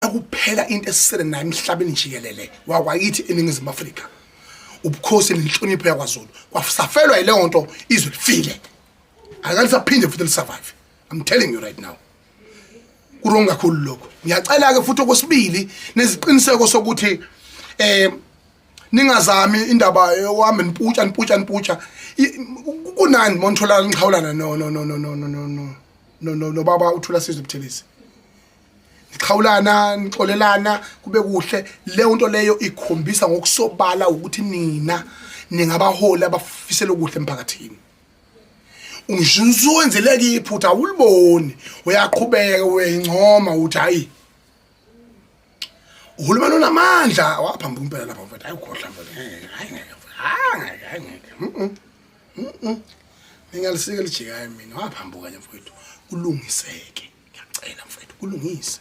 Ekuphela into esisele nayo emhlabeni jikelele wakwakithi eNingizimu Afrika ubukhosi nenhlonipho yakwaZulu. Kwasafelwa yileyo nto, izwe lifile, akalisaphinde futhi lisurvive. I'm telling you right now, kurong kakhulu lokho. Ngiyacela ke futhi okwesibili neziqiniseko sokuthi ningazami indaba yokuhamba niputsha niputsha niputsha. Kunani monithola nixhawulana no no no no no no no no no no no baba uThula Sizwe Buthelezi, nixhawulana, nixolelana, kube kuhle. Leyo nto leyo ikhombisa ngokusobala ukuthi nina ningabaholi abafisela okuhle emphakathini. Ngisho iphutha awuliboni, uyaqhubeka uyayincoma, uthi hayi, uhulumeni unamandla. Waphamba impela lapha mfethu. Hayi, ukhohlwa mfethu, hayi ngeke, hayi ngeke, hayi ngeke. Ngingalisike lijikayo mina. Waphambuka nje mfethu, kulungiseke. Ngiyacela mfethu, kulungise.